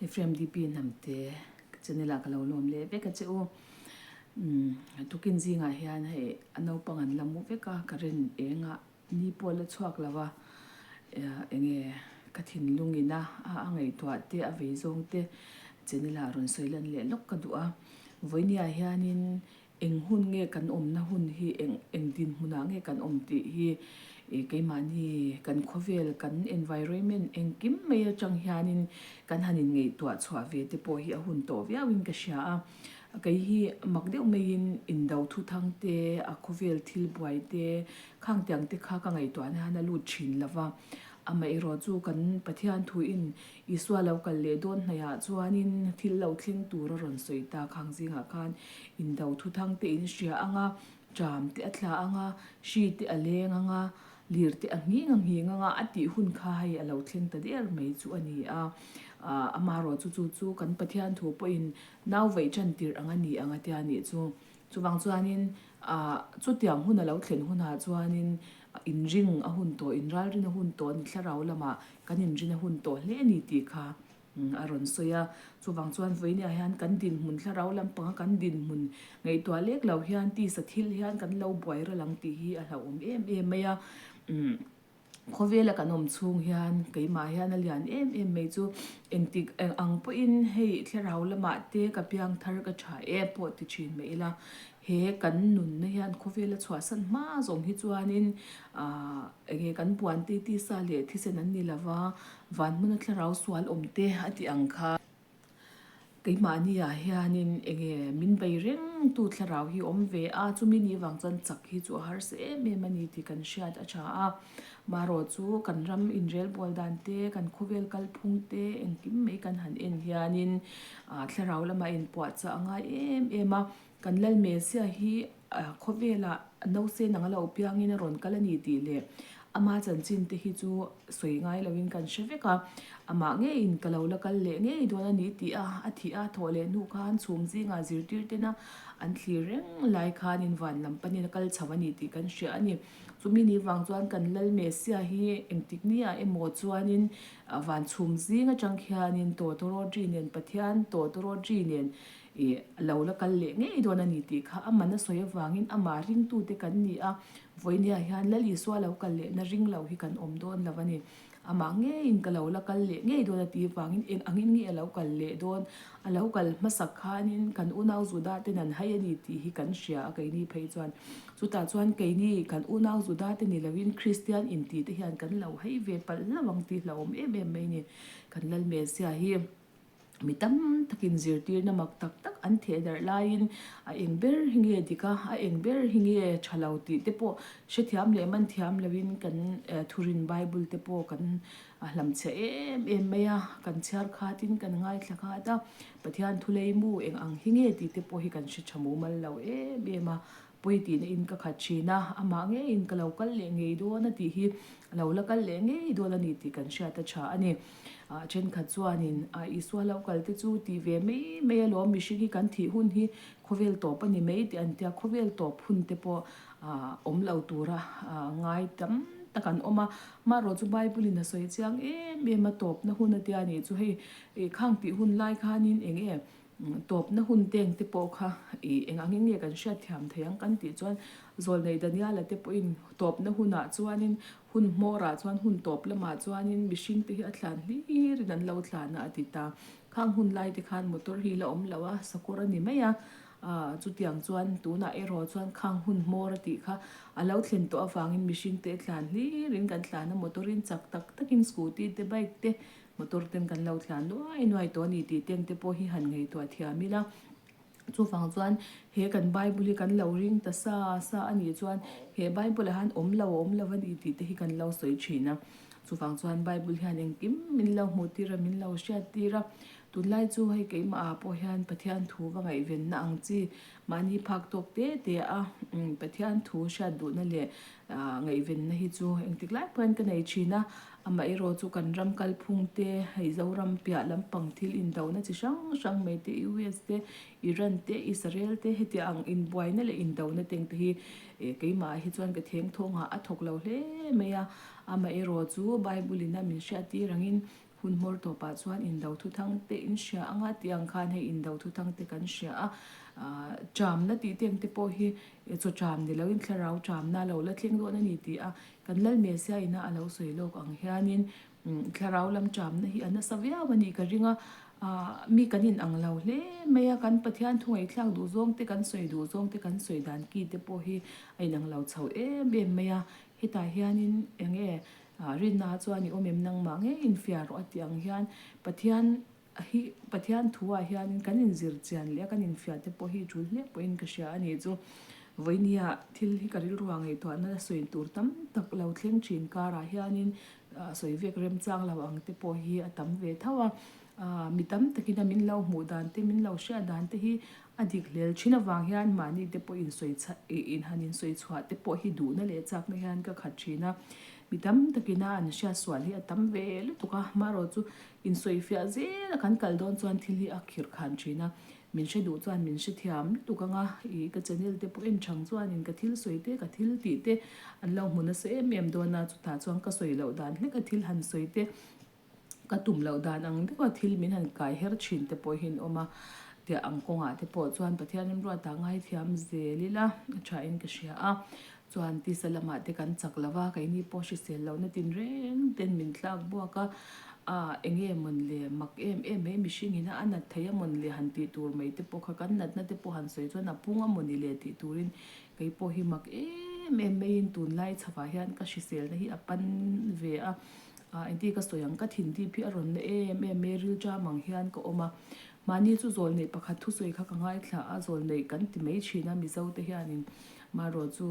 Ephraim DP Hnamte ka channel ah ka lo lawm leh vek a che u. Umm tukin zingah hian hei a naupang an la mu vek a, current eng ah ni pawh la chhuak lo a, enge ka thinlung in a a ngaihtuah te a vei zawng te channel ah rawn sawi lan leh lawk ka duh a. Vawinia hianin Eng hun nge kan awmna hun hi eng eng dinhmunah nge kan awm tih hi ih keimahni kan khawvel kan environment engkim mai atang hianin kan han inngaihtuah chhuah ve te pawh hi a hun tawh viauin ka hria a. Kei hi mak deuh maiin indo thuthang te a khawvel thil buai te khang tiang te kha ka ngaihtuahna hian a lut thin lo va. Amaherawh chu kan Pathian thuin Isua lo kal leh dawn hnaihah chuanin thil lo thleng tur a rawn sawi ta khang zingah khan indo thuthang te in hria ang a, ṭam te a thla ang a, hri te a leng ang a, lir te a nghing a nghing ang a, a tih hun kha hei a lo thleng ta der mai chu a ni a. Amaherawh chu chu chu kan Pathian thu pawhin nau vaih ṭan tirh ang a ni ang a tia nih chu. Chuvang chuanin chutiang hun a lo thlen hunah chuanin inring a hun tawh, inralrin a hun tawh a ni thlarau lamah Kan inrin a hun tawh hle a ni tih kha a rawn sawi a. Chuvang chuan vawinia hian kan dinhmun thlarau lampanga kan dinhmun ngaihtuah lek lo hian tisa thil hian kan lo buai ral ang tih hi a hlauhawm em em mai a. Khawvela kan awm chhung hian keimah hian a lian em em mai chu engtik eng ang pawhin hei thlarau lamah te ka piang thar ka tha e pawh ti thin mai ila. He kan nunna hian khawvela chhuahsan hma zawng hi chuanin aah enge kan puan te tisa leh thisen an ni lova, van hmuna thlarau sual awm te a tih ang kha. Keimahni ah hianin enge min bei reng tu thlarau hi awm ve a, chumi ni vang chuan chak hi chu a harsa em em a ni tih kan hriat a tha a. Marawh chu kan ram inrelbawl dan te, kan khawvel kalphung te engkim mai kan han en hianin aah thlarau lamah inpuahchah a ngai em em a. Kan Lal Messiah hi khawvelah nause nang a lo piangin a rawn kal a ni tih leh ama chanchin te hi chu sawi ngai loin kan hre vek a, amah ngeiin ka lo la kal leh ngei dawn a ni tih a, a thih a thawh leh hnu khan chhum zingah zirtir tena an thlir reng lai khanin van lam panin a kal chho a ni tih kan hria a ni. Chumi ni vang chuan kan Lal Messiah hi engtik niah emaw chuanin van chhum zing atang khianin Tawtawrawtri nen Pathian Tawtawrawtri nen Ih, lo la kal leh ngei dawn a ni tih kha a man a sawi avangin amah ringtute kan ni a, vawinia hian Lal Isua lo kal lehna ring lo hi kan awm dawn lo a ni. Amah ngeiin ka lo la kal leh ngei dawn a tih avangin eng angin nge a lo kal leh dawn? A lo kal hmasak khanin kan unau Juda ten an hai a ni tih hi kan hria a keini phei chuan. Chutah chuan keini kan unau Juda te ni loin Kristian intih te hian kan lo hai ve palh hlauh ang tih hlauhawm em em mai a ni. Kan Lal Messiah hi. Mi tam takin zirtirna mak tak tak an theh darh laiin a eng ber hi nge dik a, a eng ber hi nge tha lo tih te pawh hrethiam leh man thiam loin kan thurin Bible te pawh kan hlamchhiah em em mai a, kan chhiar khatin kan ngaithla khat a, Pathian thulei mu eng ang hi nge tih te pawh hi kan hre tha mumal lo em em a. Pawi tihna in ka khat thin a, amah ngeiin ka lo kal leh ngei dawn a tih hi a lo la kal leh ngei dawn a ni tih kan hriat a tha a ni. Ah thenkhat chuanin ah Isua lo kal te chu tih ve mai mai alawm mihring hi kan thih hun hi khawvel tawp a ni mai tih an tia, khawvel tawp hun te pawh ah awm lo tura ah ngai tam tak an awm a. Marawh chu Bible in a sawi chiang em em a tawpna hun a tia nih chu hei ih khang tih hun lai khanin eng nge Tawpna hun teng te pawh kha ih eng angin nge kan hriat thiam thei ang kan tih chuan Zawlnei Daniela te pawhin tawpna hunah chuanin hun hmawrah chuan hun tawp lamah chuanin mihring te hi a thlan hlirin an lo thlan a a ti ta. Khang hun lai te khan motor hi la awm lo a, sakawr a ni mai a, ah chutiang chuan tunah erawh chuan khang hun hmawr a tih kha a lo thlen tawh avangin mihring te thlan hlirin kan thlan a, motor in chak tak takin scooty te bike te Motor ten kan lo tlan nuai nuai tawh a ni tih teng te pawh hi han ngaihtuah thiam ila. Chuvang chuan he kan Bible hi kan lo ring ta sa sa a nih chuan he Bible ah hian awm lo a awm lo a ni tih te hi kan lo sawi thin a. Chuvang chuan Bible hian engkim min lo hmuh tir a, min lo hriat tir a. Tunlai chu hei keimah ah pawh hian Pathian thu va ngaihvenna ang chi mahni phak tawk te te a Pathian thu hriat duhna leh ngaihvenna hi chu engtik lai pawhin ka nei thin a. Amaherawh chu kan ram kalphung te, hei Zoram piah lampang thil indohna chi hrang hrang mai te, US te, Iran te, Israel te hetiang ang inbuaina leh indohna teng te hi keimah hi chuan ka thengthawngah a thawk lo hle mai a. Amaherawh chu Bible in a min hriattir angin. Hun hmawr tawpah chuan indo thuthang te in hria anga tih ang khan hei indo thuthang te kan hria a, chamna tih te ang te pawh hi chaw cham ni loin thlarau chamna a lo la thleng dawn a ni tih a kan Lal Messiah ina a lo sawi lawk ang hianin thlarau lam chamna hi a nasa viau a nih ka ring a, mi kan in ang lo hle mai a, kan Pathian thu ngaihthlak duh zawng te kan sawi duh zawng te kan sawi dan ki te pawh hi a inang lo chho em em mai a, hetah hianin eng nge Rinna chuan i awm em nangmah ngei infiah rawh a tih ang hian Pathian hi Pathian thuah hianin kan inzir chian leh a kan infiah te pawh hi tul hle pawhin ka hria a nih chu. Vawinia thil hi ka rilruah ngaihtuahna sawi tur tam tak lo thleng thin karah hianin sawi vek remchang lo ang te pawh hi a tam ve tho a. Mi tam takin a min lo hmuh dan te min lo hriat dan te hi a dik hlel thin avang hian mahni te pawh insawi chha in han insawi chhuah te pawh hi duhna leh chakna hian ka khat thin a. Mi tam takin a an hriat sual hi a tam ve lutuk a, marawh chu insawi fiah zel a kan kal dawn chuan thil hi a khirh khan thin a. Min hre duh chuan min hre thiam lutuk ang a, ih ka channel te pawh en chang chuanin ka thil sawi te ka thil tih te an lo hmu nasa em em dawn a, chutah chuan ka sawi loh dan hlek a thil han sawi te Ka tum loh dan ang deuha thil min han kai her thin te pawh hi an awm a, tiah ang kawngah te pawh chuan Pathian remruatah ngaithiam zel ila a thain ka hria a, chuan tisa lamah te kan chak lo va, keini pawh hrisel lohna tinreng ten min tlak buak a, ah eng nge mawn le mak em em mai mihring ina a nat thei a mawn le han tih tur mai te pawh kha kan natna te pawh han sawi chuan a pung a mawni le tih turin kei pawh hi mak em em maiin tunlai chhavah hian ka hriselna hi a pan ve a. Ah engti ka sawi ang, ka thin dip hi a rawn na em em mai, ril ṭam ang hian ka awm a. Mahni chu zawl neih pakhat thusawi kha ka ngaithla a, zawl neih kan ti mai ṭhin a Mizo te hianin marawh chu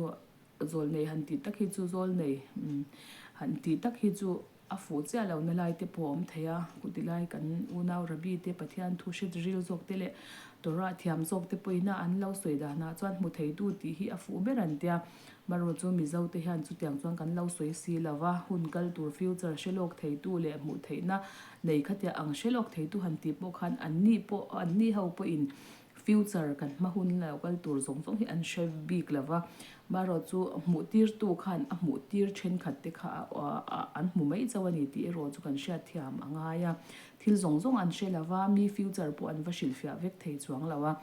zawl nei han tih tak hi chu zawl nei han tih tak hi chu a fuh chiah lo na lai te pawh a awm thei a, chuti lai kan unau Rabbi te Pathian thu hret ril zawk te leh Torah thiam zawk te pawhin a an lo sawi danah chuan hmu theitu tih hi a fuh ber an tia. Marawh chu Mizo te hian chutiang chuan kan lo sawi si lo va, hun kal tur future hre lawk theitu leh hmuh theihna nei khatia ang hre lawk theitu han tih pawh khan anni pawh anni ho pawhin future kan hma hun lo kal tur zawng zawng hi an hre bik lo va. Marawh chu hmuh tirtu khan a hmuh tir thenkhat te kha an hmu mai chauh a ni tih erawh chu kan hriat thiam a ngai a. Thil zawng zawng an hre lo va, mi future pawh an va hrilhfiah vek thei chuang lo a.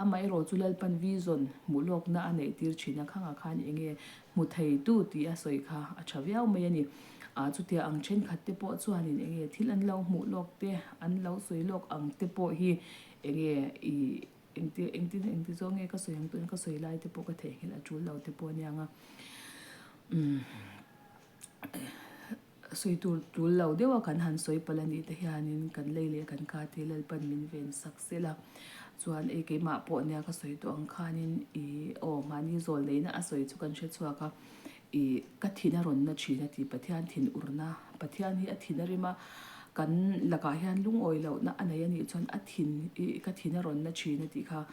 Amaherawh chu Lalpan vision hmuh lawkna a neih tir thin a, khangah khan eng nge hmu thei tu tih a sawi kha a tha viau mai a ni. Ah chutia ang thenkhat te pawh chuanin eng nge thil an lo hmuh lawk te, an lo sawi lawk ang te pawh hi eng nge i engti engtin engti zawng nge ka sawi ang tuna ka sawi lai te pawh ka theihnghilh a tul lo te pawh aniang a. Umm. Sawi tur tul lo deuh a kan han sawi palh a nih te hianin kan lei leh kan ka te Lalpan min ven sak sel a. Chuan ei keimah pawh nia ka sawi tawh ang khanin ih aw mahni zawl neihna a sawi chu kan hre chhuak a, ih ka thin a rawn na thin a ti Pathian thin urna Pathian hi a thin a rim a, kan lakah hian lungawi lohna a nei a nih chuan a thin ih ka thin a rawn na thin a tih kha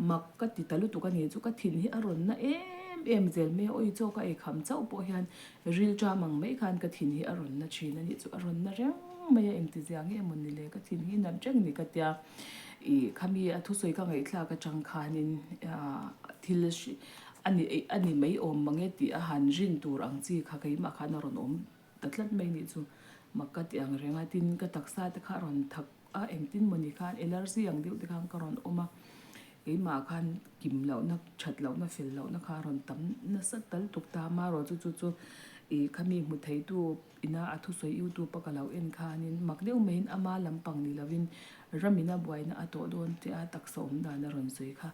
Mak ka ti ta lutuk a ni chu ka thin hi a rawn na em em zel mai a, awi chaw ka ei kham chauh pawh hian ril ṭam ang mai khan ka thin hi a rawn na ṭhin a nih chu a rawn na reng mai a, engti zia nge maw ni le ka thin hi nat reng ni ka tia ih khami a thusawi ka ngaihthlak aṭang khanin thil a ni a ni mai awm mang e tih a han rin tur ang chi kha keimah khan a rawn awm ta tlat mai nih chu mak ka ti ang reng a, tin ka taksa te kha a rawn thak a engtin mawni khan allergy ang deuh te khan ka rawn awm a, keimah khan kim lohna that lohna fel lohna kha a rawn tam nasa tal tuk ta amaherawh chu chu chu ih khami hmu theitu ina a thusawi youtube a ka lo en khanin mak deuh maiin ama lampang ni lovin ramina buaina a tawh dawn che a taksa awm dan a rawn sawi kha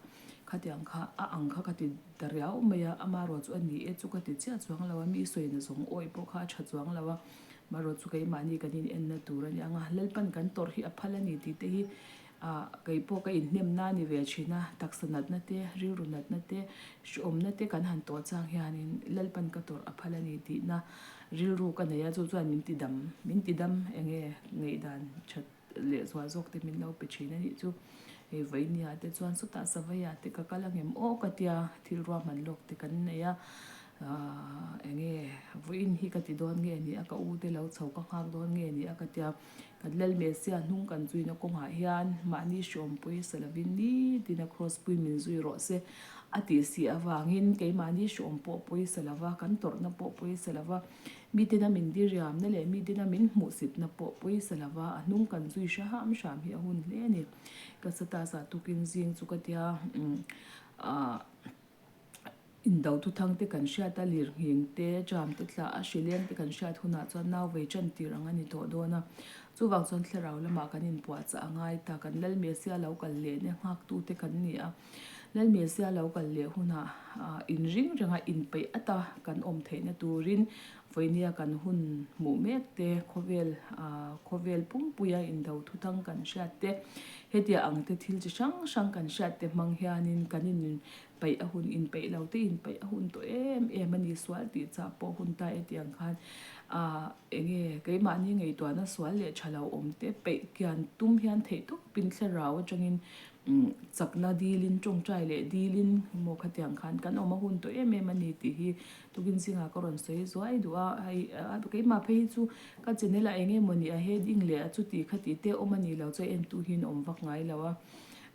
khatiang kha a ang kha ka ti ta riau mai a amaherawh chu a ni e chu ka ti chiah chuang lo a mi sawina zawng awih pawh kha a tha chuang lo a. Marawh chu keimahni kan inenna tur a ni ang a, Lalpan kan tawrh hi a phal a ni tih te hi ah kei pawh ka inhnemna a ni ve thin a, taksa natna te, rilru natna te, hrehawmna te kan han tawh chang hianin Lalpan ka tawrh a phal a ni tihna rilru ka nei a, chu chuan min ti dam, min ti dam eng nge ngaihdan that leh zual zawk te min lo pe thin a nih chu. Hei vawinia te chuan sawtah Savaiah te ka kal angem aw ka tia thil ruahman lawk te kan nei a, Aaa enge vawiin hi ka ti dawn nge ni a, ka u te lo chho ka nghak dawn nge ni a ka tia, kan Lal Messiah hnung kan zuina kawngah hian mahni hriawmpui sa lovin nitin a cross pui min zui rawh se a tih si avangin keimahni hriawm pawh pawi sa lova, kan tawrhna pawh pawi sa lova. Mitena min diriamna leh mitena min hmuhsitna pawh pawisa lova a hnung kan zui hraham hram hi a hun hle a ni. Ka status ah tukin zing chu ka tia ah indo thuthang te kan hriat a, lirnghing te, jam te tla a, hrileng te kan hriat hunah chuan nau vei tan tir ang a ni tawh dawn a. Chuvang chuan thlarau lamah kan inpuahchah a ngai ta, kan Lalmesia lo kal lehna nghaktute kan ni a. Lalmesia lo kal leh hunah inring renga inpeih ata kan awm theihna turin vawinia kan hun hmuh mek te, khawvel khawvel pumpuia indo thuthang kan hriat te, hetia ang te thil chi hrang hrang kan hriat te hmang hianin kan in peih a hun, inpeih lo te inpeih a hun tawh em em a ni, sual tih chah pawh hun ta e tih ang khan enge keimahni ngaihtuahna sual leh tha lo awm te peih kian tum hian theih tawpin thlarau atangin Chakna dilin tawngtai leh dilin maw khatiang khan kan awm a hun tawh em em a ni tih hi tukin zingah ka rawn sawi zuai duh a, hei keimah phei hi chu ka channel ah eng emaw ni a heading leh a chuti khati te awm a nih loh chuan entu hi an awm vak ngai lo a,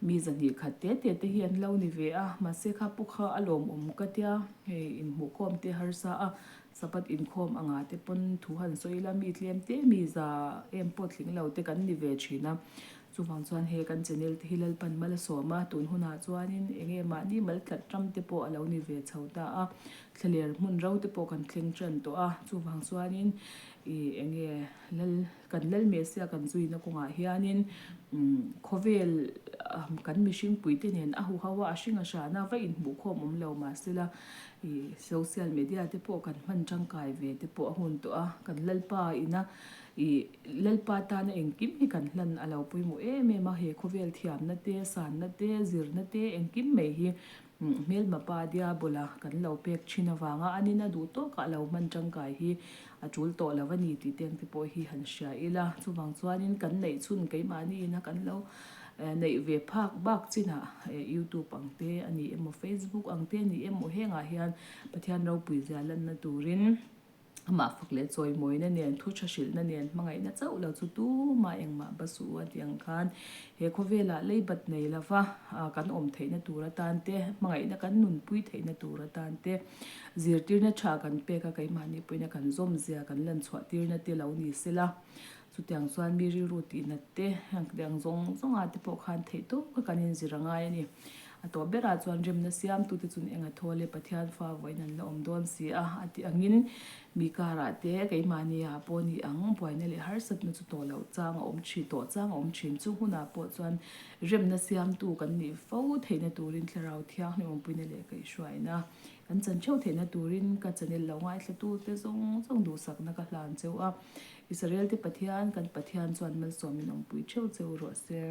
mi zahnih khat te te te hi an lo ni ve a, mahse kha pawh kha a lawmawm ka tia hei inhmuhkhawm te harsa a Sabbath inkhawm anga te pawn thu han sawi ila mi tlem te mi za em pawh tling lo te kan ni ve thin a. Chuvang chuan he kan channel te hi Lalpan mal a sawm a, tun hunah chuanin eng nge mahni mal tlat ram te pawh a lo ni ve chho ta a, thlaler hmun ro te pawh kan thleng tan tawh a, chuvang chuanin ih eng nge Lal kan Lal Messiah kan zuina kawngah hianin khawvel kan mihring puite nen a huho a, a hring a hrana va inhmuhkhawm awm lo mahsela ih social media te pawh kan hman tangkai ve te pawh a hun tawh a, kan Lalpa ina Ih, Lalpa tana engkim hi kan hlan a lo pawimawh em em a, he khawvel thiamna te, sanna te, zirna te engkim mai hi hmelma pa diabola kan lo pek thin avanga a nina duh tawkah a lo hman tangkai hi a tul tawh lo a ni tih te ang te pawh hi han hria ila. Chuvang chuanin kan neih chhun keimahni ina kan lo neih ve phak bak chinah youtube ang te a ni emaw facebook ang te a ni emaw hengah hian Pathian ropui zia lanna turin Amah fak leh chawimawina nen, thu tha hrilhna nen, hmangaihna chauh lo chu tumah engmah ba suh u a tih ang khan he khawvelah leibat nei lova kan awm theihna tur atan te, hmangaihna kan nunpui theihna tur atan te, zirtirna tha kan pek a keimahni pawhin a kan zawmzia kan lanchhuah tirna te lo ni sela. Chutiang chuan mi rilru tihnat te, hengtiang zawng zawngah te pawh khan theih tawka kan inzir a ngai a ni. A tawp berah chuan remna siamtute chuan eng a thawl e, Pathian fa vawiin an la awm dawn si a, a tih angin mi karah te keimahniah pawh ni ang, buaina leh harsatna chu tawh loh chang a awm thin, tawh chang a awm thin. Chu hunah pawh chuan remna siamtu kan nih fo theihna turin Thlarau Thianghlim awmpuina leh kaihhruaina kan chan theuh theihna turin ka channel lo ngaithlatute zawng zawng duhsakna ka hlan cheu a. Israel te Pathian, kan Pathian chuan malsawmin awmpui theuh cheu rawh se.